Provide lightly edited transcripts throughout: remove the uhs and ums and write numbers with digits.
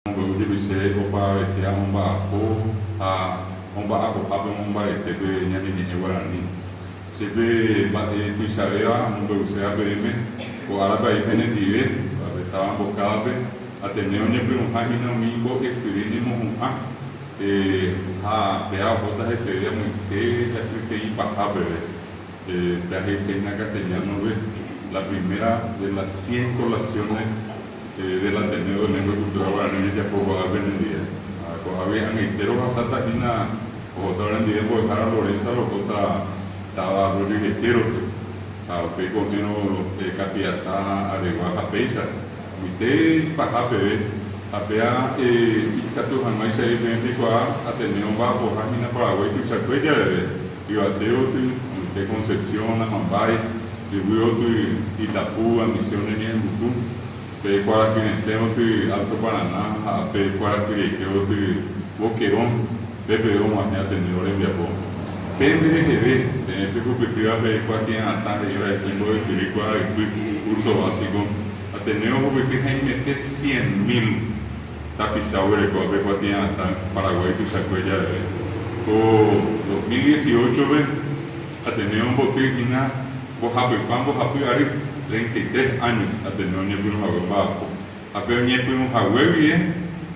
Omombe'u jepi che opavavete amomba'apo ha omba'apohápe omombarete pe ñane ñe'ẽ guarani. Che pe mba'e tuichavéva amombe'uséva peẽme ko árape aĩ penendive, pe táva mbokávape, Ateneo oñepyrũha hína umi mbo'esyry ñemohu'ã, ha péa ohóta heseve amoite jasyteĩ paha peve. Pe ahecha hína castellano-pe la primera de las cien colaciones Del Ateneo de Lengua y Cultura Guarani ojejapo ko'ápe nendive. Ha ko'águi ag̃aite rohasáta hína ohóta orendive mbo'ehára Lorenza rohóta táva Arroyo y Estero-pe. Ha upéi ko'ẽrõ Capiatá, Aregua ha péicha. Amoite ipaha peve. Ha péa ikatu hag̃uáicha jey peẽ peikuaa Ateneo omba'apoha hína Paraguái tuichakue javeve, yvate gotyo, amoite Concepción, Amambái, Yvy oty Itapúa, Misiones ñe'ẽmbuku, pe kuarahy resẽ oty Alto Paraná ha pe kuarahy reike oty Boquerón, pépe og̃uahẽ Ateneo rembiapo. Pe nde reheve, peẽ pehupytýva pe kuatia'atã he'íva hese mbo'esyry kuarahypy, curso básico, Ateneo ohupyty haimete cien mil tapicha oguerekóva pe kuatia'atã Paraguái tuichakue javeve. Ko 2018-pe, Ateneo omboty hína mbohapypa mbohapy ary, 33 años, Ateneo oñepyrũ hague omba'apo. Ha pe oñepyrũ hague guie,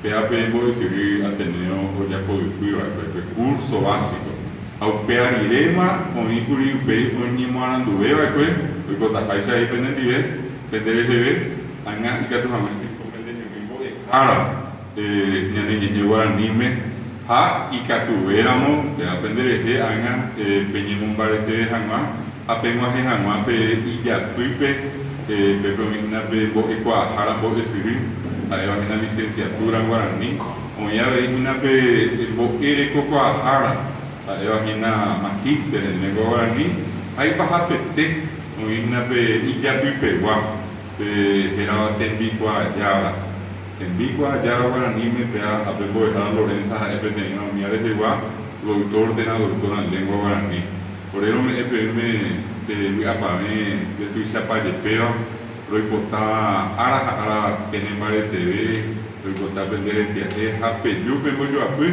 péva pe mbo'esyry Ateneo ojapoypy va'ekue, pe curso básico. Ha upéva riréma oĩkuri upéi oñemoaranduve va'ekue, oikotaháicha avei penendive, pende reheve, ág̃a ikatu hag̃ua oiko pendehegui mbo'ehára. Ñane ñe'ẽ guaraníme ha ikatuvéramo péva penderehe ág̃a peñemombareteve hag̃ua ha peg̃uahẽ hag̃ua pe ijapýpe, pépe oĩ hína pe mbo'ekuaahára mbo'esyry, ha'éva hína licenciatura en guarani, oĩ avei hína pe mbo'erekokuaahára, ha'éva hína magíster en lengua guarani, ha ipahapete oĩ hína pe ijapypegua, pe hérava tembikuaajára. Tembikuaajára guaraníme péa ha pe mbo'ehára Lorenza ha'e peteĩva umía rehegua doctor térã doctora en lengua guarani. Ore rome'ẽ peẽme pe vy'apavẽ nde tuichapa jepéva, roipota ára ha ára pene mbareteve, roipota pende retia'e ha peju pembojoapy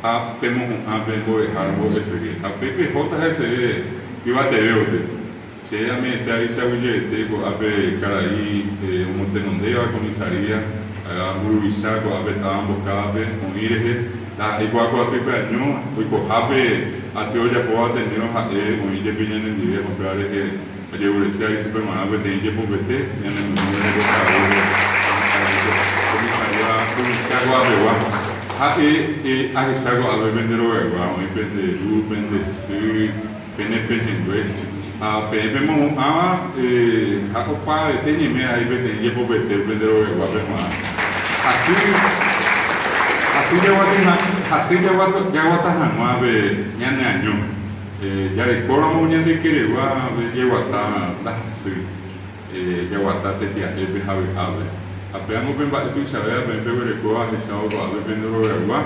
ha pemohu'ã pe mbo'ehára mbo'esyry ha upéi pehóta heseve yvateve gotyo. Che ame'ẽse ahecha guyjeete ko'ápe karai omotenondéva comisaría ha mburuvicha ko'ápe táva mbokávape oĩ rehe, ndaha'éi ko'a ko atýpe año oikohápe aty ojapóva Ateneo ha'e oĩ jepi ñanendive ha upéva rehe ojeguerese avei chupe g̃uarã peteĩ jepopete ñanemyrõ rehe ko ka'aguýpe comisaría mburuvicha ko'apegua. Ha'e ahecha ko'ápe pende rogaygua oĩ pende ru, pende sy, Pene pehẽngue ha peẽ pemohu'ãva ha opavavete ñeme avei peteĩ jepopete pende rogaguápe g̃uarã. Hasy, hasy jaguatyha, hasy jaguata hag̃ua pe ñaneaño. Jarekóramo ñande keregua pe jeguata ndahasýi. Jaguata tetia'épe ha vy'ápe. Ha pévango pe mba'e tuichavéva peẽ peguerekóva ahechávo ko'ápe pende rogaygua,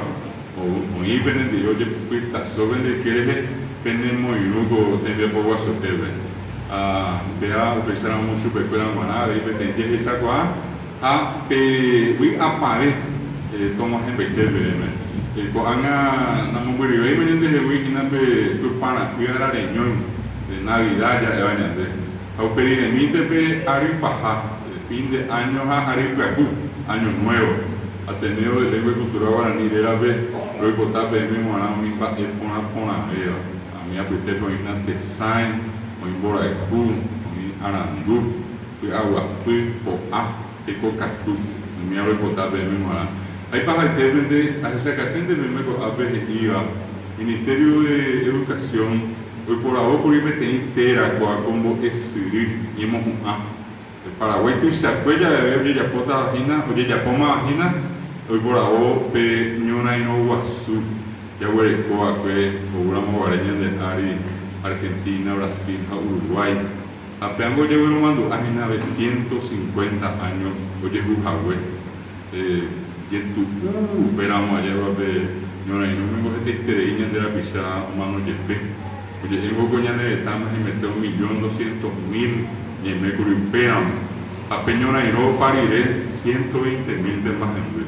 oĩ penendive ojepytaso pende yke rehe penemoirũ ko tembiapo guasuetépe. Ha upéva upéicharamo chupekuéra g̃uarã avei peteĩ jehechakuaa ha pe vy'apavẽ tog̃uahẽmbaite peẽme. Ko'ág̃a namombyryvéima ñandehegui hína pe Tupã Ra'y arareñói, Navida ja'éva ñande. Ha upe riremínte pe ary paha, fin de año ha ary pyahu, año nuevo. Ateneo de Lengua y Cultura Guarani rérape roipota peẽme g̃uarã umi mba'e porã porãvéva. Umi apytépe oĩna tesãi, oĩ mborayhu, oĩ arandu, py'aguapy, po'a, tekokatu. Umíva roipota peẽme g̃uarã. Ha ipahaitépente ahechakasénte peẽme ko'ápe he'íva Ministerio de Educación Oiporavo kuri peteĩ téra kóa ko mbo'esyry ñemohu'ã. Pe Paraguái tuichakue javeve ojejapótava hína, ojejapómava hína, oiporavo pe ñorairõ guasu jaguereko va'ekue oúramo guare ñande ári Argentina, Brasil ha Uruguay. Ha péango ojegueromandu'a hína ave 150 áño ojehu hague. Jetu'u upéramo ajépa pe ñorairõme ko hetaiterei ñande rapicha omano jepe. Oje'éngo ko ñane retãme haimete un millón doscientos mil ñaime kuri upéramo, ha pe ñorairõ opa rire ciento veinte mílntema hemby.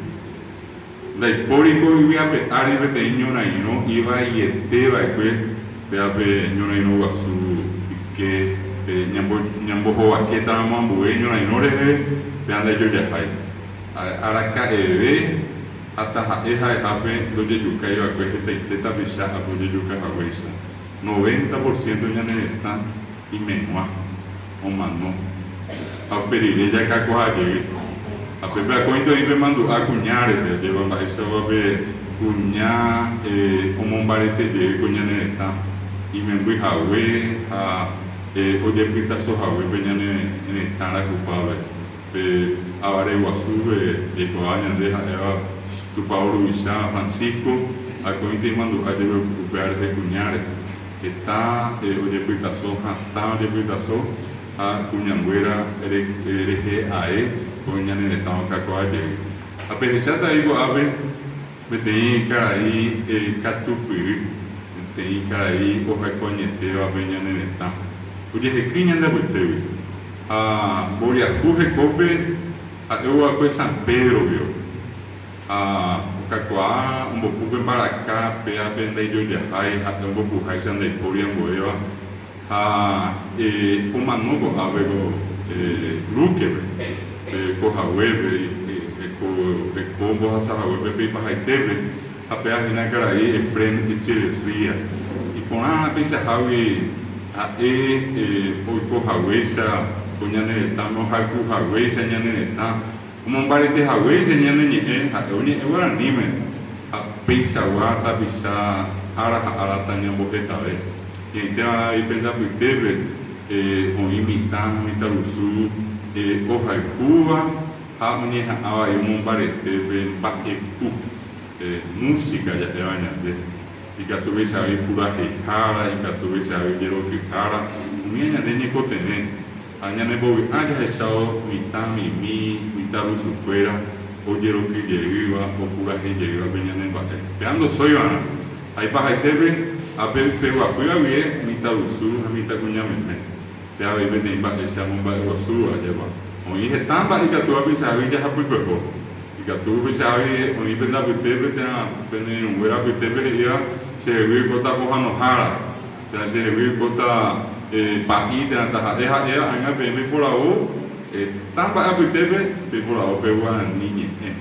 Ndaipóri ko yvy ape ári peteĩ ñorairõ ivaiete va'ekue péva pe ñorairõ guasu yke pe ñambohovakétaramo ambue ñorairõ rehe péva ndaijojahái. Araka'eve ha taha'e ha'ehápe ndojejukái va'ekue hetaite tapicha ape ojejuka haguéicha. Noventa por ciento ñane retã imeg̃ua, omano, ha upe rire jakakuaa jey. Ha pépe akóinte oĩ pe mandu'a kuña rehe, ajépa mba'éichapa pe kuña omombarete jey ko ñane retã, imemby hague ha ojepytaso hague pe ñane retã rayhupápe. Pe avare guasúpe jaikuaa ñande ha'éva Tupao ruvicha Francisco, akóinte imandu'a jepe upéva rehe kuña rehe. Heta ojepytaso hatã ojepytaso ha kuñanguéra rehe ae ko ñane retã okakuaa jey. Ha pehecháta avei ko'ápe peteĩ karai katupyry, peteĩ karai ohayhu añetéva pe ñane retã. Ojehekýi ñande apytégui. Ha mboriahu hekópe ha'e oguakue San Pedro-guio. Ha okakuaa ombopu pe mbaraka péape ndaijojahái ha'e ombopuháicha ndaipóri ambuéva ha omano ko'ápe ko Lúkepe, pe ko haguépe, heko heko ombohasa haguépe pe ipahaitépe ha péa hína karai Efrén Echeverría. Iporã peichahágui ha'e oiko haguéicha ko ñane retãme ohayhu haguéicha ñane retã Omombarete haguéicha ñane ñe'ẽ ha'e oñe'ẽ guaraníme ha peichagua tapicha ára ha ára tañambohetave. Ñaiteva'erã avei pende apytépe oĩ mitã ha mitãrusu ohayhúva ha oñeha'ã vai omombarete pe mba'epu, música ja'éva ñande. Ikatu péicha avei puraheihára, ikatu péicha avei jerokyhára, umíva ñande ñekotevẽ. Ha ñanembovy'a jahechávo mitã mimi, mitãrusukuéra ojeroky jeýva, opurahéi jeýva pe ñane mba'e. Péva ndosóiva'erã. Ha ipahaitépe, ápe peguapýva guie mitãrusu ha mitãkuña meme. Péva avei peteĩ mba'e che amomba'eguasúva, ajépa. Oĩ heta mba'e ikatúva peichahágui jahapykueho. Ikatu peichahágui oĩ pende apytépe térã pene irũnguéra apytépe he'íva chehegui oikóta pohãnohára. Térã chehegui oikóta pa'i térã taha'e ha'éva ág̃a peẽ peiporavo heta mba'e apytépe peiporavo pe guarani ñe'ẽ.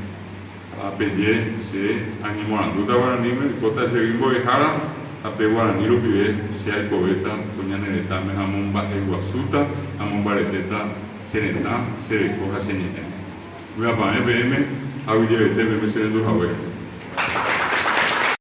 Ha peje, Che añemoarandúta guaraníme, oikóta chehegui mbo'ehára, ha pe guarani rupive che aikovéta ko ñane retãme ha amomba'eguasúta, amombaretéta che retã, che reko ha che ñe'ẽ. Vy'apavẽ peẽme, aguyjevete peẽme che rendu haguére.